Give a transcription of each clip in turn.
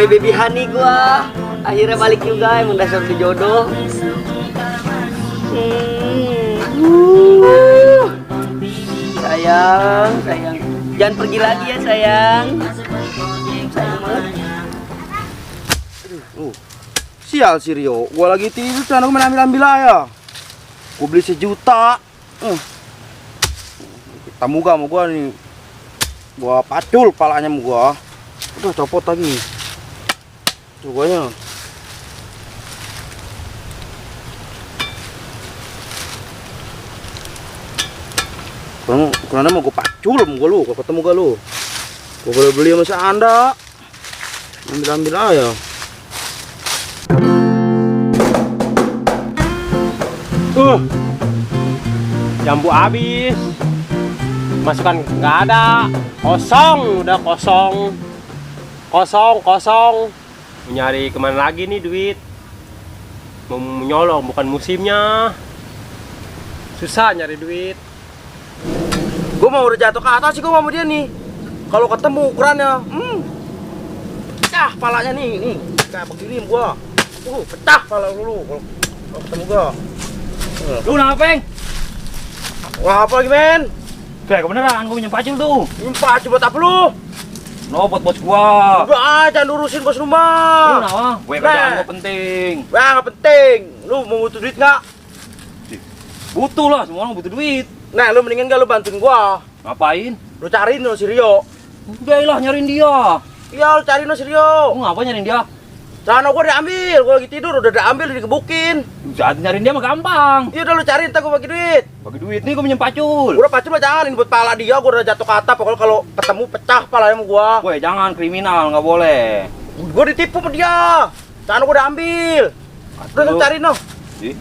My baby honey gua. Akhirnya balik juga, emang dasar di jodoh. Sayang, sayang. Jangan pergi lagi ya sayang. Sayang banget. Sial si Rio, gua lagi tidur sana gua main ambil aja. Gua beli 1 juta. Tamu gak mau gua nih. Gua pacul palanya mau gua. Udah copot lagi. Tuh guanya. Karena mau gua pacul mau gua lu, gua ketemu gak lu. Gua boleh beli sama si Anda. Ambil aja. Jambu habis, masukan nggak ada, kosong, udah kosong, nyari kemana lagi nih duit, mau nyolong bukan musimnya, susah nyari duit. Gua mau udah jatuh ke atas sih gua sama dia nih. Kalau ketemu ukurannya, pecah palanya nih, kayak begini gua. Pecah pala lu kalau ketemu gua. Lu ngapain? Wah, apa lagi, men? Kayak kebeneran, gua punya pacul tuh. Nyimpa coba apa lu? No, buat bos gua. Udah aja urusin bos Lu rumah. kenapa? Gue kerjaan gua penting. Wah, nggak penting. Lu mau butuh duit nggak? Butuh lah, semua orang butuh duit. Nah, lu mendingan gak lu bantuin gua. Ngapain? Lu cariin lo si Rio. Udah lah nyariin dia. Iya, lu cariin lo si Rio. Lu ngapain nyariin dia? Celana gua diambil, gua lagi tidur udah diambil dikebukin. Saat nyariin dia mah gampang. Iya udah lu cariin, ntar gua bagi duit. Bagi duit nih gua pinjam pacul. Udah pacul lah jangan, ini buat pala dia, gua udah jatuh ke atap. Pokoknya kalau ketemu pecah palanya sama gua. Gue jangan kriminal, nggak boleh. Gua ditipu sama dia. Celana gua diambil. Udah lu cariin no. Ih,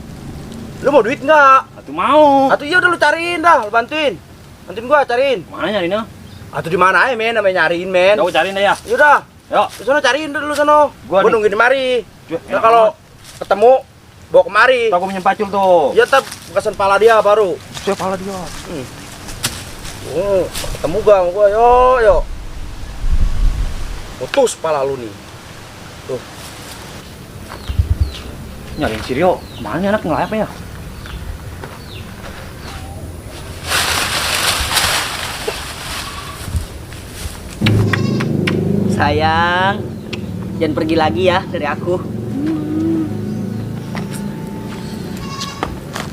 Lu mau duit nggak? atuh mau. Atau iya udah lu cariin dah, lu bantuin. Bantuin gua cariin. Mana nyariinnya? Atau di mana aja men, namanya nyariin men. Gua cariin deh ya. Yaudah, Yuk. di sana cariin dulu sono. Gua Gua nih. nungguin di mari. Juh, Nah, enak kalau banget. ketemu bawa kemari. Aku pinjam pacul tuh. Ya tab bekasan pala dia baru. Siapa pala dia? Ketemu gak sama gua? Yo. Putus pala lu nih. Tuh. Nyariin si Rio. Kemana nih anak ngelayap ya? Sayang, jangan pergi lagi ya dari aku.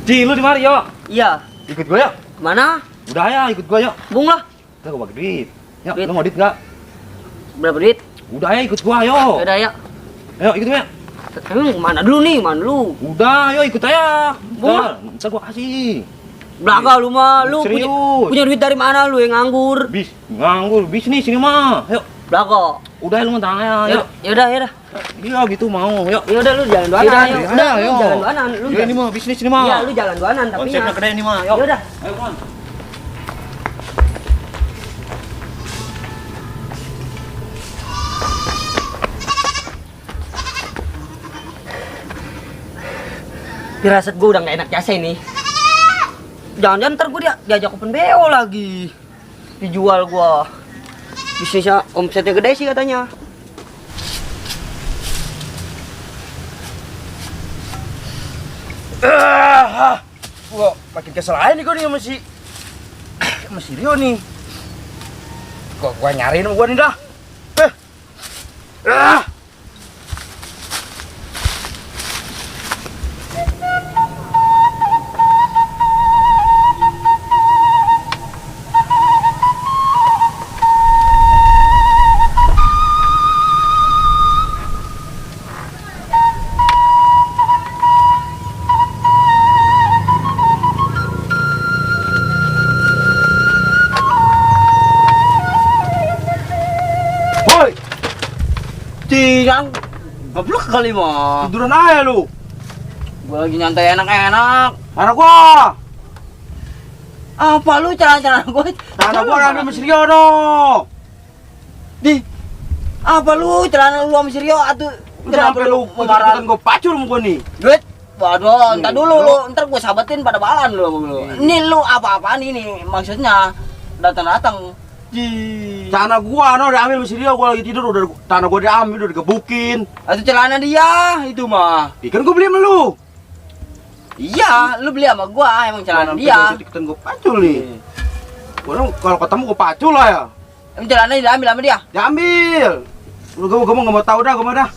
Di, lu di mari yo. Iya, Ikut gua ya. kemana? Udah ya, ikut gua yuk. Bung lah. Kita gua bagi duit. Yuk, Duit. lu mau duit nggak? Berapa duit? Udah ya, ikut gua yo. Udah ya. Ayo ikut gua ya. Emang mana dulu nih? Mana dulu? Udah, yo ikut aja. Gua. Ntar gua kasih. Belakang lu mah, lu punya, Serius. punya duit dari mana lu yang nganggur? Nganggur, bisnis ini mah. Yuk. Belakang. Udah lu ngentang aja, Ya yuk. udah, ya udah. Iya gitu mau, yuk. Ya udah lu jalan duanan. Yaudah, Ayo. ayo, Udah, lu ayo. jalan duanan. Lu Iya, ini mah bisnis ini mah. Iya, lu jalan duanan tapi Konsepnya keren ini mah, yuk. Ya udah. Ayo, kawan. Firasat gue udah gak enak jasa ini. Jangan-jangan ntar gue diajak open BO lagi. Dijual gua. Bisnisnya omsetnya gede sih katanya. Gua makin kesel aja nih gua nih sama si Rio nih. Gua nyariin sama gua nih dah. Woi, Jangan goblok kali mah. tiduran aja lu. Gua lagi nyantai enak-enak. Mana gua? Apa lu celana-celana gua? Mana gua ambil sama si Rio no. Di. Apa lu celana lu sama si Rio atuh? Udah sampai lu ikutan gua pacul sama gua nih. Duit. Waduh, ntar dulu lu, ntar gua sahabatin pada balan lu sama lu. Ini lu apa-apaan ini maksudnya? Datang-datang Celana gua udah ambil mesti dia, gua lagi tidur udah celana gua diambil udah digebukin. Atau celana dia itu mah. Ikan gua beli sama lu. Iya, lu beli sama gua emang celana dia. Ikutan gua pacul nih. Gua kalau ketemu gua pacul lah ya. Emang celana diambil sama dia. Diambil. Gua nggak mau tahu dah, gua mah dah.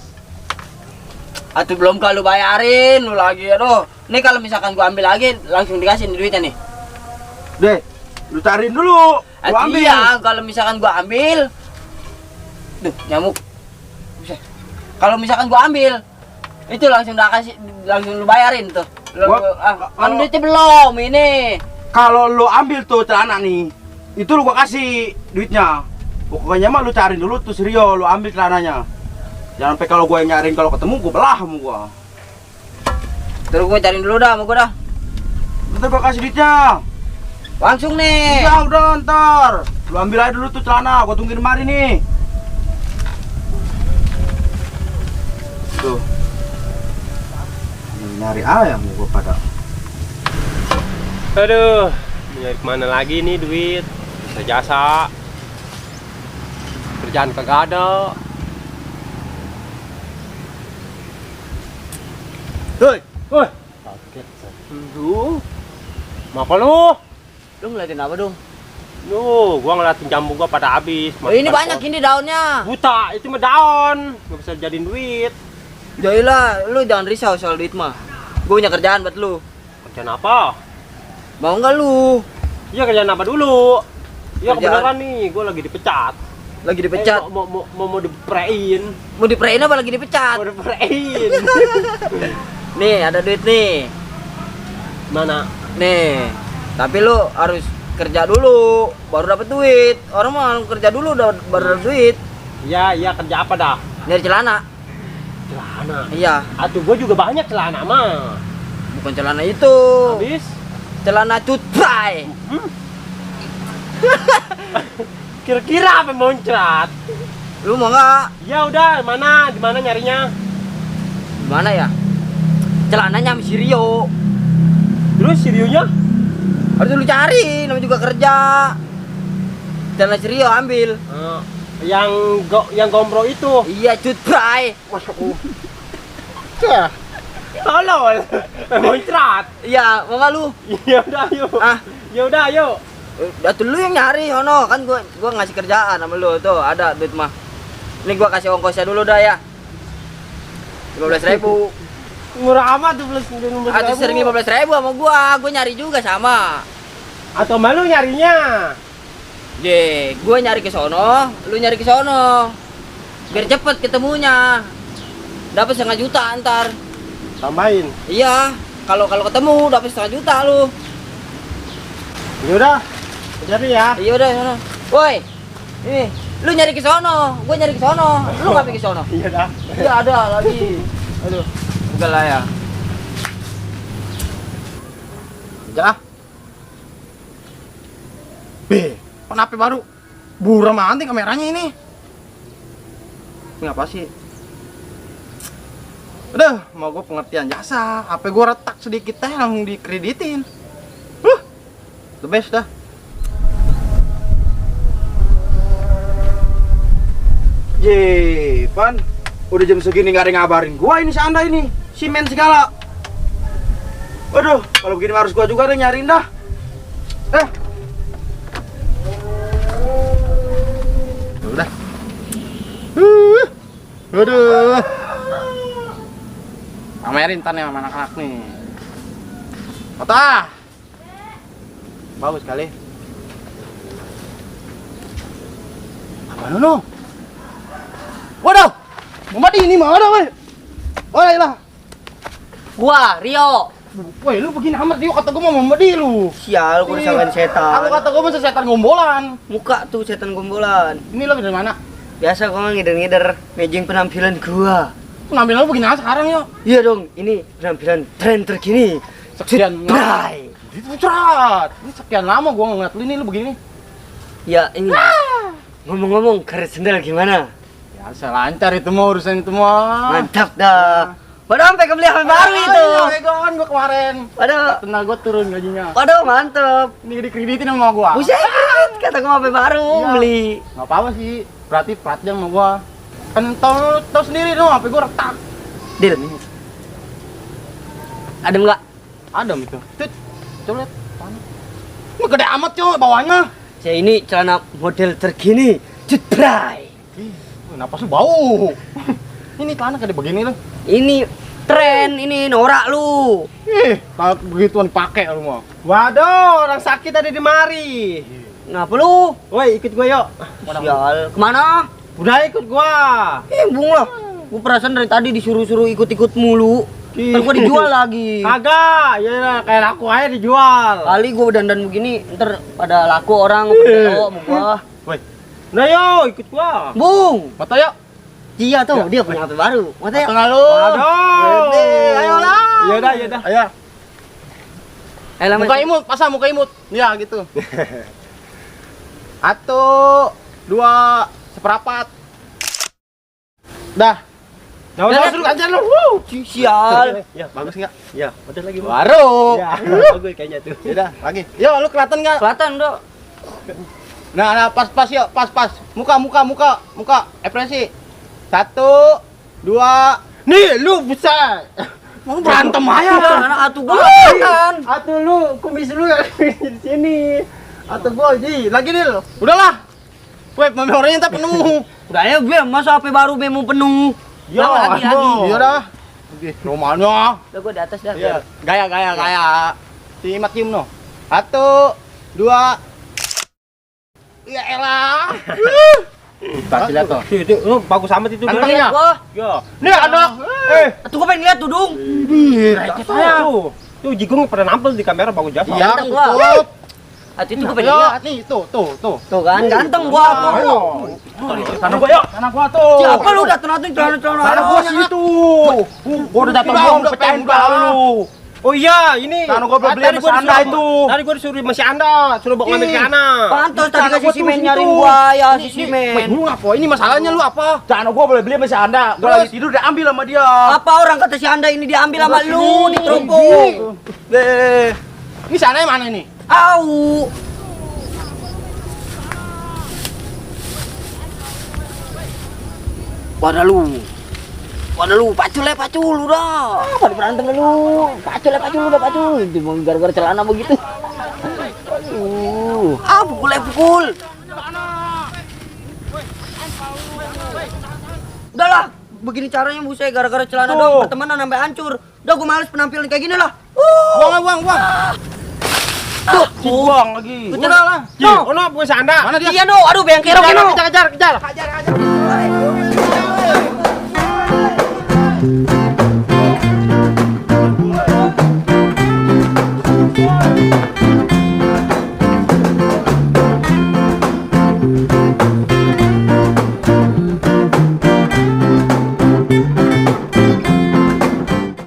Atuh belum kalau bayarin lu lagi aduh. Nih kalau misalkan gua ambil lagi langsung dikasih duitnya nih. Deh, lu cariin dulu. Gua ambil. Iya, kalau misalkan gua ambil. Duh, nyamuk. Buset. Kalau misalkan gua ambil, itu langsung langsung lu bayarin tuh. Lu, kan duitnya belum ini. Kalau lu ambil tuh celana nih, itu lu gua kasih duitnya. Pokoknya mah lu cariin dulu tuh Rio, lu ambil celananya. Jangan sampai kalau gua yang nyariin, kalau ketemu gua belah sama gua. Terus gua cariin dulu dah sama gua dah. Bentar gua kasih duitnya. Langsung nih. Ya udah ntar. Lu ambil aja dulu tuh celana, gua tungguin kemari nih. Tuh. Nyari ayam gua pada. Aduh, nyari kemana lagi nih duit? Bisa jasa. Kerjaan kagak ada. Hei, Woi, kaget. Aduh. Apa lu? Lu ngeliatin apa dong? Duh, gua ngeliatin jambu gua pada habis. Ini banyak ini daunnya. Buta, itu mah daun. Nggak bisa jadiin duit. Jailah, lu jangan risau soal duit mah. Gua punya kerjaan buat lu. Kerjaan apa? Mau nggak lu? Iya, kerjaan apa dulu? Iya, Kerjaan. kebenaran nih, gua lagi dipecat. Lagi dipecat. Mau diprein. Mau diprein apa lagi dipecat? Mau diprein. Nih, ada duit nih. Mana? Nih. Tapi lu harus kerja dulu baru dapat duit. Orang mah kerja dulu baru dapat duit. Iya, iya, kerja apa dah? Nyari celana. Celana. Iya, Atuh, gua juga banyak celana mah. bukan celana itu. Habis? Celana cutbray. Kira-kira apa muncrat? Lu mau nggak? Ya udah, mana? Di mana nyarinya? Gimana ya? Celananya sama si Rio. Terus videonya? Harus lu cari, namanya juga kerja. Celana si Rio ambil. Yang gombro itu. Iya, cutbray. Masuk. Tolol. Muncrat. Iya, mau nggak lu? Ya udah, ayo. Ah, Ya udah, ayo. Datu lu yang nyari, Hono. Kan gua ngasih kerjaan sama lu. Tuh, ada duit mah. Ini gua kasih ongkosnya dulu dah ya. 15.000. Murah amat tuh plus Atau sering 15.000 sama gua nyari juga sama. Atau malu nyarinya? Ye, gua nyari ke sono, lu nyari ke sono. Biar cepet ketemunya. Dapat 1,5 juta ntar. Tambahin. Iya, kalau ketemu dapat 1,5 juta lu. Ya udah. Jadi ya. Iya udah sono. Woi. Ini, lu nyari ke sono, gua nyari ke sono. Lu ngapain ke sono? Iya dah. Iya ada lagi. Aduh, udah lah ya. Jah. Be, kenapa baru? Buram anti kameranya ini. Ini apa sih? Udah, mau gue pengertian jasa. HP gue retak sedikit teh langsung dikreditin. The best dah. Ye, Pan. Udah jam segini nggak ada yang ngabarin gua ini si Anda ini. Si men segala. Waduh, kalau begini harus gua juga deh nyariin dah. Udah. Aduh. Pamerin tan ya sama anak-anak nih. Kota. Bagus sekali. Apa Nono? Waduh. Muhammad ini mah ada, weh. Woi lah. Gua Rio. Woi, lu begini amat dia kata gua mau Muhammad lu. Sial, gua disangkain setan. Aku kata gua mah setan gombolan. Muka tuh setan gombolan. Ini lo dari mana? Biasa gua ngider-ngider ngejeng penampilan gua. Penampilan lu begini aja sekarang yuk. Iya dong, ini penampilan tren terkini. Sekian Bray. Itu cerat. Ini sekian lama gua ngeliat lu ini lu begini. Ya ini. Ngomong-ngomong, karet sendal gimana? Ya, saya lancar itu mah urusan itu mah. Mantap dah. Waduh, sampai kebeli HP baru itu. Iya, kan gua kemarin. Waduh, Tenang gua turun gajinya. waduh mantep. Ini dikreditin sama gua. Buset, kata gua HP baru Iya. beli. Nggak apa-apa sih. Berarti perhatian sama gua. Kan tahu sendiri dong, HP gua retak. Dil. Adem enggak? Adem itu. Tut. Coba lihat. Wah, gede amat cuy bawahnya. Saya ini celana model terkini. Jetbray. Ih, kenapa sih bau? Ini celana kayak begini loh. Ini tren, ini norak lu. Ih, kalau begituan pakai lu mah. Waduh, orang sakit ada di mari. Ngapa lu? Woi, ikut gua yuk. Sial, kemana? Udah ikut gua. Bung lah. Gua perasaan dari tadi disuruh-suruh ikut-ikut mulu. Ntar gua dijual lagi. Kagak, ya kayak aku aja dijual. Kali gua dandan begini, ntar pada laku orang pada tahu sama gua. Woi, Nah yuk, ikut gua. Bung, foto yuk. Cia tuh, dia punya HP baru. Mata ya? Tengah lu. Aduh. Ayolah. Ya udah, ya udah. Ayo. Ayolah, Muka imut, pasang muka imut. Ya gitu. Satu, dua, seperapat. Dah. Nah, usah suruh aja lu. Sial. Ya, bagus enggak? Ya, udah lagi. Bang. Baru. Ya, bagus kayaknya tuh. Yaudah, lagi. Yo, lu kelihatan enggak? Kelihatan, Dok. Nah, pas yuk, pas. Muka. Ekspresi. Satu, dua. Nih, lu bisa. Mau berantem aja. Anak atuh gua kelihatan. Atuh lu, kumis lu yang di sini. Atuh gua, lagi Dil. Udahlah. Web memorinya tak penuh. Udah ya, Bem, masa HP baru Bem mau penuh. Ya, lagi. Iya dah. Rumahnya. Udah gua di atas dah. Iya, gaya. Si Matium no. Satu, dua. Ya elah. Kasih lihat tuh. Itu lu bagus amat itu. Kantongnya. Wah, Ya. Nih anak. atuh gua pengen lihat tuh, Dung. Receh saya. Tuh Jigong pernah nampil di kamera bagus jasa. Iya, Ganteng gua. betul. Atuh itu gua pengen lihat. Lihat nih, tuh. Tuh kan, ganteng gua tuh. Ayo. Sana gua yuk. Sana gua tuh. Siapa lu datang-datang celana-celana? Sana gua situ. Gua udah datang gua pecahin kepala lu. Oh iya, ini. Sana gua beli Tadi sama si Anda itu. Tadi gua disuruh masih Anda, suruh bawa ngambil ke sana. Pantos tadi Sana kasih gua simen tuh nyariin situ. gua ya si Weh, simen. lu apa? Ini masalahnya lu apa? Sana gua boleh beli sama si Anda. Gua Terus? lagi tidur diambil sama dia. Apa orang kata si Anda ini diambil sama lu, diteropong. Deh. Ini sana yang mana nih? Au. Wadah lu, pacul udah. Pada berantem lu. Pacul udah pacul. Dimang gara-gara celana begitu. Pukul. Udahlah, begini caranya bu saya gara-gara celana doang pertemanan sampai hancur. Udah gua males penampilan kayak gini lah. Buang. Tuh, Buang lagi. Udah lah. Oh, no, bukan Anda. Mana dia? iya no, aduh beyang kerok ini. Kejar.